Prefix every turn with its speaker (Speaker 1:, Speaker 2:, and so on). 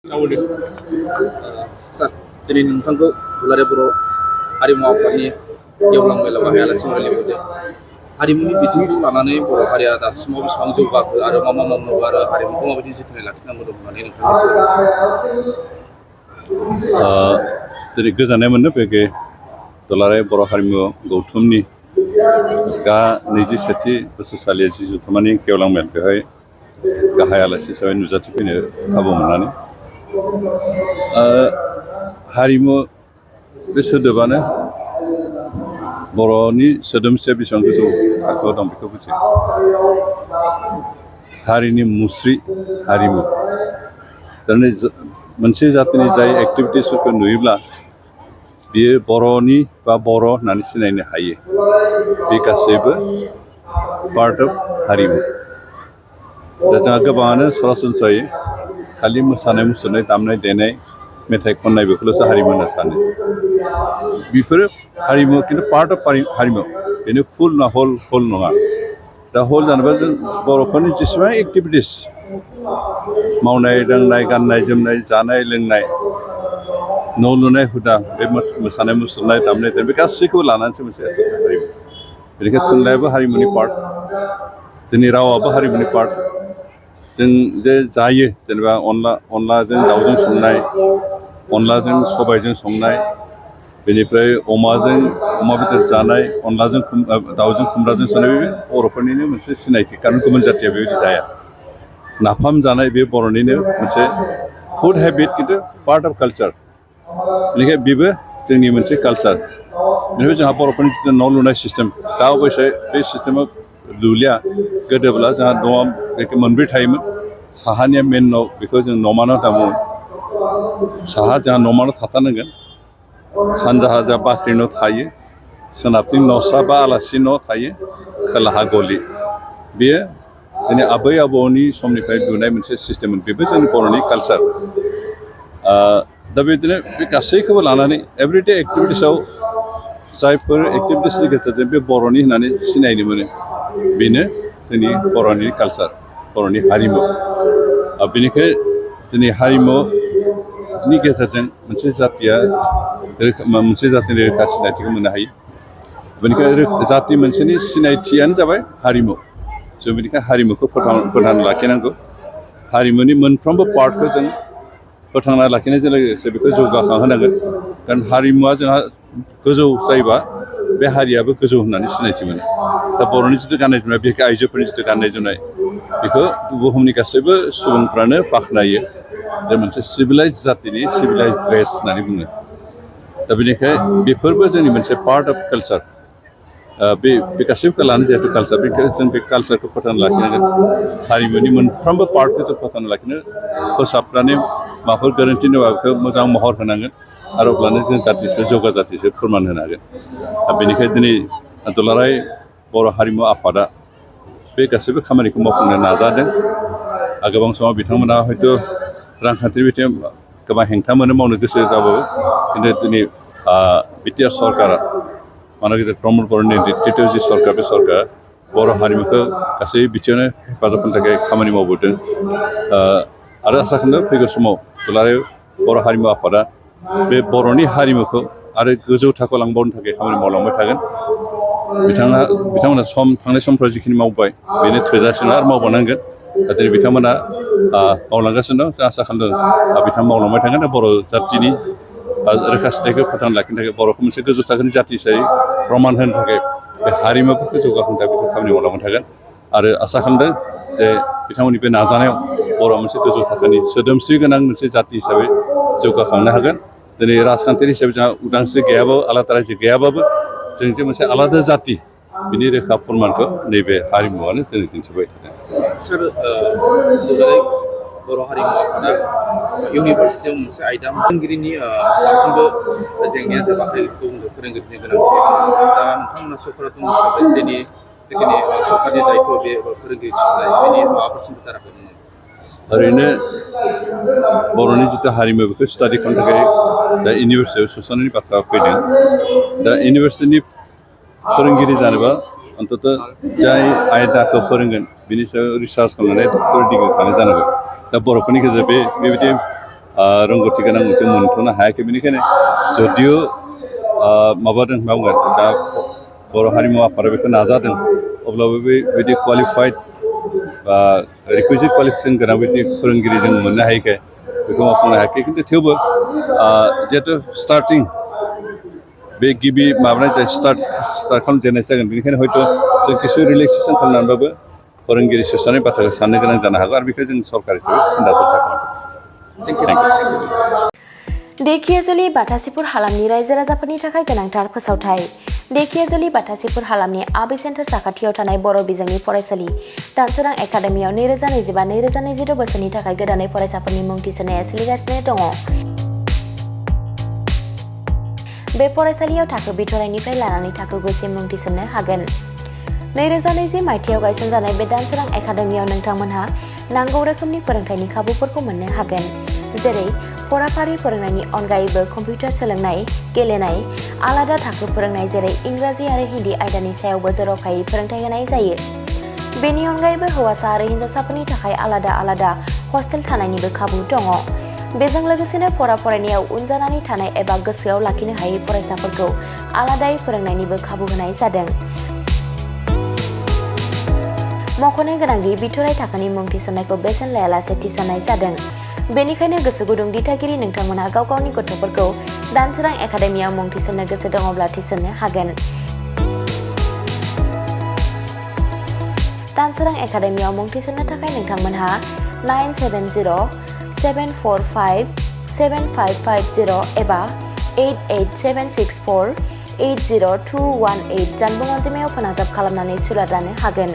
Speaker 1: Sir, jadi nontonku Dularnya Bro Harimau Afganनि गेवलां मेलाव हायालासे रायलायबोदों हारिमुनि बिथिंनि लानानै बर' हारिया दासिमाव बेसेबां जौगाखो आरो मा मावनांगौ आरो हारिमुखौ माबायदि जोथोनै लाखिनांगौ दं होननानै
Speaker 2: दिनै गोजोननाय मोनो बे दुलाराय बर' हारिमु गौथुमनि नैजिसेथि बोसोरसालि जि जथुम्मानि गेवलां मेल बेवहाय गाहाय आलासि हिसाबै नुजाथिफैनो खाबु मोननानै हारिमु बे सोदोबानो बर'नि सोदोमस्रिया बेसेबां गोजौ थाखोआव दं बेखौ बुजियो हारिनि मुस्रि हारिमु थारमाने मोनसे जातिनि जाय एक्टिभिटिसफोरखौ नुयोब्ला बियो बर'नि बा बर' होननानै सिनायनो हायो बे गासैबो पार्ट अफ हारिमु दा जोंहा गोबाङानो सरासनस्रायै खालि मोसानाय मुसुरनाय दामनाय देनाय मेथाइ खननाय बेखौल'सो हारिमु होनना सानो बेफोरो हारिमु खिन्थु पार्ट अफ हारिमु बेनो फुल ना हल नङा दा हल जानोबा जों बर'फोरनि जेसेबां एक्टिभिटिस मावनाय दांनाय गाननाय जोमनाय जानाय लोंनाय न' लुनाय हुदा बे मोसानाय मुसुरनाय दामनाय देनाय बे गासैखौबो लानानैसो मोनसे हारिमु बेनिखायनो थुनलाइयाबो हारिमुनि पार्ट जोंनि रावाबो हारिमुनि पार्ट जों जे जायो जेनेबा अनलाजों दाउजों संनाय अनलाजों सबायजों संनाय बेनिफ्राय अमा बेदर जानाय अनलाजों दाउजों खुमब्राजों संनाय बे बर'फोरनिनो मोनसे सिनायथि खारन गुबुन जाथिया बेबायदि जाया नाफाम जानाय बे बर'निनो मोनसे फुड हेबिट खिन्थु पार्ट अफ कालचार बेनिखायनो बेबो जोंनि मोनसे कालचार बेनिफ्राय जोंहा बर'फोरनि जिथु न' लुनाय सिस्टेम दा अबयसे बे सिस्टेमाव लुलिया गोदोब्ला जोंहा न'आ बेखौ मोनब्रै थायोमोन साहानिया मेन न' बेखौ जों न'मा न' होनना बुङो साहा जोंहा न'मा न' थाथारनांगोन सानजाहा जोंहा बाख्रि न' थायो सोनाबथिं न'सा बा आलासि न' थायो खोलाहा गलि बेयो जोंनि आबै आबौनि समनिफ्राय लुनाय मोनसे सिस्टेममोन बेबो जोंनि बर'नि कालचार दा बिदिनो बे गासैखौबो लानानै एभ्रिडे एक्टिभिटिसाव जायफोर एक्टिभिटिसनि गेजेरजों बे बर'नि होननानै सिनायनो मोनो बेनो जोंनि बर'नि कालचार बर'नि हारिमु बेनिखायनो दिनै हारिमुनि गेजेरजों मोनसे जातिनि रोखा सिनायथिखौ मोननो हायो बेनिखायनो जाति मोनसेनि सिनायथियानो जाबाय हारिमु जों बेनिखायनो हारिमुखौ फोथांना लाखिनांगौ हारिमुनि मोनफ्रोमबो पार्टखौ जों फोथांना लाखिनायजों लोगोसे बेखौ जौगाखांहोनांगोन कारण हारिमुवा जोंहा गोजौ जायोबा बे हारियाबो गोजौ होननानै सिनायथि मोनो दा बर'नि जिथु गाननाय जोमनाय बेखौ आइजोफोरनि जिथु गाननाय जोमनाय बेखौ बुहुमनि गासैबो सुबुंफ्रानो बाख्नायो जे मोनसे सिभिलाइज जातिनि सिभिलाइज ड्रेस होननानै बुङो दा बेनिखायनो बेफोरबो जोंनि मोनसे पार्ट अफ कालचार बे गासैबो लानो जिहेतु कालचार बेनिखायनो जों बे कालचारखौ फोथांना लाखिनांगोन हारिमुनि मोनफ्रोमबो पार्टखौ जों फोथांना लाखिनो फोसाबनानै माबाफोर गोरोन्थि दङबा बेखौ मोजां महर होनांगोन आरो अब्लानो जों जातिखौ जौगा जातिसो फोरमान होनो हागोन दा बेनिखायनो दिनै दुलाराय बर' हारिमु आफादा बे गासैबो खामानिखौ मावफुंनो नाजादों गोबां समाव बिथांमोना हयथ' रांखान्थि बिथिङाव गोबां हेंथा मोनो मावनो गोसो जाबाबो खिन्थु दिनै बिटिआर सरकारा मानो गिदिर प्रमद बर'नि नेतृत्वआव जि सरकार बे सरकारा बर' हारिमुखौ गासै बिथिङावनो हेफाजाब होनो थाखाय खामानि मावबोदों आरो आसा खालामदों फैगौ समाव दुलाराय बर' हारिमु आफादा बे बर'नि हारिमुखौ आरो गोजौ थाखोआव लांबावनो थाखाय खामानि मावलांबाय थागोन बिथांमोना थांनाय समफ्राव जिखिनि मावबाय बेनो थोजासे नङा आरो मावबावनांगोन दिनै बिथांमोना मावलांगासिनो दं जों आसा खालामदों बिथांमोना मावलांबाय थागोन बर' जातिनि रोखा सिनायखौ फोथांना लाखिनो थाखाय बर'खौ मोनसे गोजौ थाखोनि जाति हिसाबै प्रमान होनो थाखाय बे हारिमुफोरखौ जौगाहोनो थाखाय बिथां खामानि मावलांबाय थागोन आरो आसा खालामदों जे बिथांमोननि बे नाजानायाव बर'आ मोनसे गोजौ थाखोनि सोदोमस्रि गोनां मोनसे जाति हिसाबै जौगाखांनो हागोन दिनै राजखान्थियारि हिसाबै जोंहा उदांस्रि गैयाबाबो आलादा रायजो गैयाबाबो जों जे मोनसे आलादा जाति बिनि रोखा फोरमानखौ नैबे हारिमुआनो जोंनो दिन्थिबाय थादों
Speaker 1: सार दुलाराय बर' हारिमु आफादा इउनिभार्सिटियाव मोनसे आयदा फोरोंगिरिनि दासिमबो जेंनाया जोबाखै फोरोंगिरिनि गोनांथि दा नोंथांमोना सरकारा दं हिसाबै दिनै जिखिनि सरकारनि दायित्व बे फोरोंगिरि थिसननाय बेनि माबाफोर सिन्था जाराखै
Speaker 2: ओरैनो बर'नि जिथु हारिमु बेखौ स्टाडि खालामनो थाखाय दा इउनिभार्सिटियाव सोसननायनि बाथ्रा फैदों दा इउनिभार्सिटिनि फोरोंगिरि जानोबा अन्तत जाय आयदाखौ फोरोंगोन बिनि सायाव रिसार्च खालामनानै डक्टर डिग्रि थानाय जानांगौ दा बर'फोरनि गेजेराव बेबायदि रोंगौथि गोनां मोनसे मोनथ'नो हायाखै बेनिखायनो जदिअ माबादों मावगोन जा बर' हारिमु आफादा बेखौ नाजादों अब्लाबो बेबायदि क्वालिफाइड बा रिकुइजिट क्वालिफिकेसन गोनां बिदि फोरोंगिरि जों मोननो हायैखाय बेखौ मावफुंनो हायाखै खिन्थु थेवबो जिहेथु स्टार्टिं बे गिबि माबानाय जाय स्टार्ट खालामजेननाय जागोन बेनिखायनो हयथ' जों किसु रिलेक्सेसन खालामनानैबाबो फोरोंगिरि सोसननाय बाथ्राखौ साननो गोनां जानो हागौ आरो बेखौ जों सरकार हिसाबै सिन्था सरसा खालामो।
Speaker 3: धेकियाजुलि बाथासिपुर हालामनि रायजो राजाफोरनि थाखाय गोनांथार फोसावथाय। धेकियाजुलि बाथासिपुर हालामनि आबि सेन्टार साखाथियाव थानाय बर' बिजोंनि फरायसालि दानसोरां एकाडेमियाव 2025-2026 बोसोरनि थाखाय गोदानै फरायसाफोरनि मुं थिसननाया सोलिगासिनो दङ। बे फरायसालियाव थाखो बिथराइनिफ्राय लानानै थाखो 9सिम मुं थिसननो हागोन। 2020 मायथाइयाव गायसनजानाय बे दानसोरां एकाडेमियाव नोंथांमोनहा नांगौ रोखोमनि फोरोंथायनि खाबुफोरखौ मोननो हागोन, जेरै फराफारि फोरोंनायनि अनगायैबो कम्पिउटार सोलोंनाय, गेलेनाय, आलादा थाखो फोरोंनाय जेरै इंराजि आरो हिन्दी आयदानि सायावबो जर'खायै फोरोंथाय होनाय जायो। बेनि अनगायैबो हौवासा आरो हिन्जावसाफोरनि थाखाय आलादा हस्टेल थानायनिबो खाबु दङ। बेजों लोगोसेनो फरायनायाव उन जानानै थानाय एबा गोसोआव लाखिनो हायै फरायसाफोरखौ आलादायै फोरोंनायनिबो खाबु होनाय जादों। मख'नो गोनांदि बिथराइ थाखोनि मुं थिसननायखौ बेसेन लायालासे थिसननाय जादों। बेनिखायनो गोसो गुदुं दिथागिरि नोंथांमोनहा गाव गावनि गथ'फोरखौ दानसोरां एकाडेमियाव मुं थिसननो गोसो दङब्ला थिसननो हागोन। दानसोरां एकाडेमियाव मुं थिसननो थाखाय नोंथांमोनहा 9707457550 एबा 88764802118 जानबुं अनजिमायाव फोनांजाब खालामनानै सुलाद लानो हागोन।